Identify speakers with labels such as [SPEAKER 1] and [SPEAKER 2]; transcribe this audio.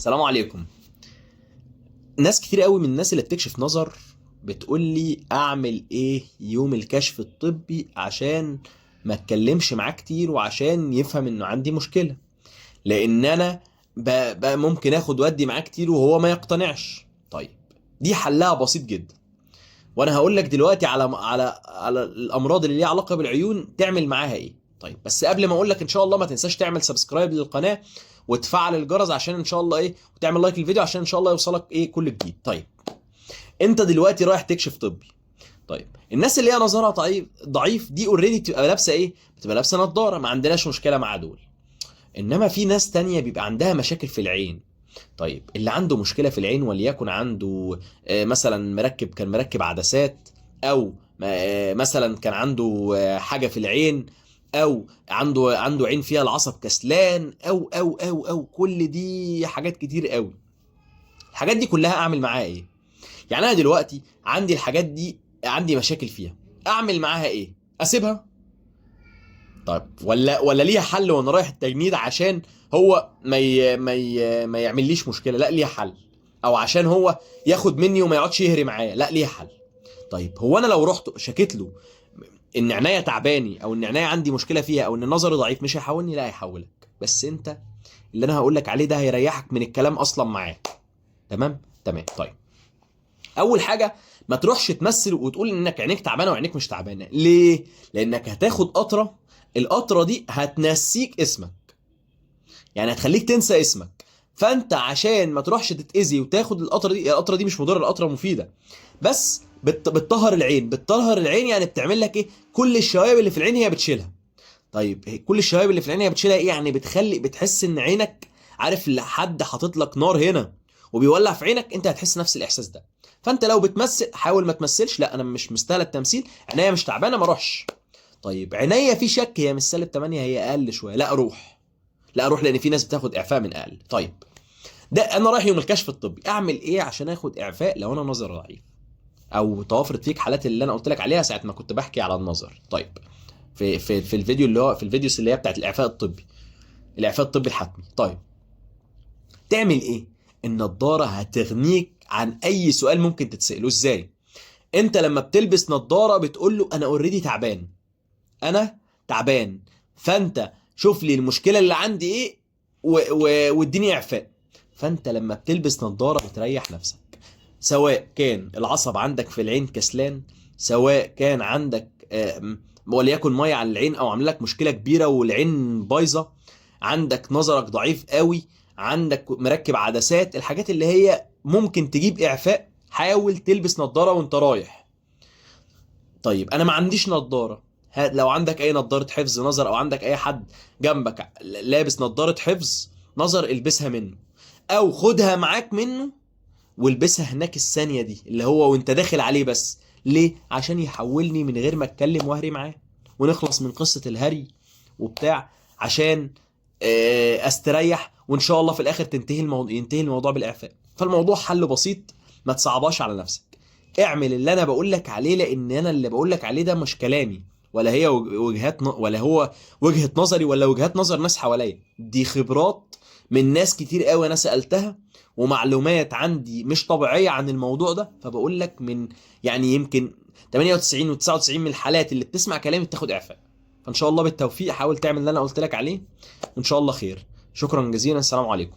[SPEAKER 1] السلام عليكم. ناس كتير قوي من الناس اللي بتكشف نظر بتقول لي اعمل ايه يوم الكشف الطبي عشان ما اتكلمش معاه كتير وعشان يفهم انه عندي مشكلة، لان انا ممكن اخد ودي معاه كتير وهو ما يقتنعش. طيب دي حلها بسيط جدا، وانا هقول لك دلوقتي على الامراض اللي ليها علاقة بالعيون تعمل معاها ايه. طيب بس قبل ما اقول لك ان شاء الله ما تنساش تعمل subscribe للقناة وتفعل الجرس عشان ان شاء الله ايه، وتعمل like للفيديو عشان ان شاء الله يوصلك ايه كل جديد. طيب انت دلوقتي رايح تكشف طبي. طيب الناس اللي هي نظرها ضعيف دي already بتبقى لابسه ايه؟ بتبقى لابسه نظاره، ما عندناش مشكلة مع دول. انما في ناس تانية بيبقى عندها مشاكل في العين. طيب اللي عنده مشكلة في العين وليكن عنده مثلا كان مركب عدسات، او مثلا كان عنده حاجة في العين، او عنده عين فيها العصب كسلان، او او او او كل دي حاجات كتير قوي. الحاجات دي كلها اعمل معاها ايه؟ يعني انا دلوقتي عندي الحاجات دي، عندي مشاكل فيها، اعمل معاها ايه؟ اسيبها؟ طيب ولا ليها حل وانا رايح التجنيد عشان هو ما يعمليش مشكلة؟ لا ليها حل. او عشان هو ياخد مني وما يقعدش يهري معايا؟ لا ليها حل. طيب هو انا لو رحت شكيت له ان عينيا تعباني، او ان عينيا عندي مشكلة فيها، او ان نظري ضعيف، مش هيحولني؟ لا هيحولك. بس انت اللي انا هقول لك عليه ده هيريحك من الكلام اصلا معاه. تمام؟ تمام. طيب اول حاجة ما تروحش تمثل وتقول انك عينيك تعبانة وعينيك مش تعبانة. ليه؟ لانك هتاخد قطرة، القطرة دي هتنسيك اسمك، يعني هتخليك تنسى اسمك. فانت عشان ما تروحش تتاذي وتاخد القطرة دي، القطرة دي مش مضرة، القطرة مفيدة، بس بتطهر العين. بتطهر العين يعني بتعمل لك ايه؟ كل الشوائب اللي في العين هي بتشيلها. طيب كل الشوائب اللي في العين هي بتشيلها ايه؟ يعني بتحس ان عينك، عارف اللي حد حاطط لك نار هنا وبيولع في عينك، انت هتحس نفس الاحساس ده. فانت لو بتمثل حاول ما تمثلش، لا انا مش مستاهل التمثيل، عينيا مش تعبانة ما اروحش. طيب عينيا في شك هي مش سالب 8، هي اقل شوية، لا اروح، لا اروح، لان في ناس بتاخد اعفاء من اقل. طيب ده انا رايح يوم الكشف الطبي، اعمل ايه عشان اخد اعفاء لو انا نظر ضعيف او توافرت فيك حالات اللي انا قلت لك عليها ساعة ما كنت بحكي على النظر؟ طيب في في في الفيديو اللي هو في ال videos اللي هي بتاعت الاعفاء الطبي، الاعفاء الطبي الحتمي. طيب تعمل ايه؟ النضارة هتغنيك عن اي سؤال ممكن تتساله. ازاي؟ انت لما بتلبس نضاره بتقول له انا already تعبان، انا تعبان، فانت شوف لي المشكلة اللي عندي ايه واديني اعفاء. فانت لما بتلبس نضاره بتريح نفسك، سواء كان العصب عندك في العين كسلان، سواء كان عندك وليكن مية على العين او عامل لك مشكلة كبيرة والعين بايظة، عندك نظرك ضعيف قوي، عندك مركب عدسات، الحاجات اللي هي ممكن تجيب اعفاء، حاول تلبس نضاره وانت رايح. طيب انا ما عنديش نضاره، لو عندك اي نضاره حفظ نظر او عندك اي حد جنبك لابس نضاره حفظ نظر البسها منه، او خدها معاك منه والبسها هناك الثانية دي اللي هو وانت داخل عليه بس. ليه؟ عشان يحولني من غير ما اتكلم واهري معاه، ونخلص من قصة الهري وبتاع، عشان استريح، وان شاء الله في الاخر ينتهي الموضوع بالاعفاء. فالموضوع حل بسيط، ما تصعباش على نفسك، اعمل اللي انا بقول لك عليه، لان انا اللي بقول لك عليه ده مش كلامي، ولا هي وجهات ولا هو وجهة نظري، ولا وجهات نظر ناس حواليا، دي خبرات من ناس كتير قوي انا سألتها، ومعلومات عندي مش طبيعية عن الموضوع ده. فبقول لك من يعني يمكن 98 و99 من الحالات اللي بتسمع كلامي بتاخد اعفاء. فان شاء الله بالتوفيق، حاول تعمل اللي انا قلت لك عليه وان شاء الله خير. شكرا جزيلا، السلام عليكم.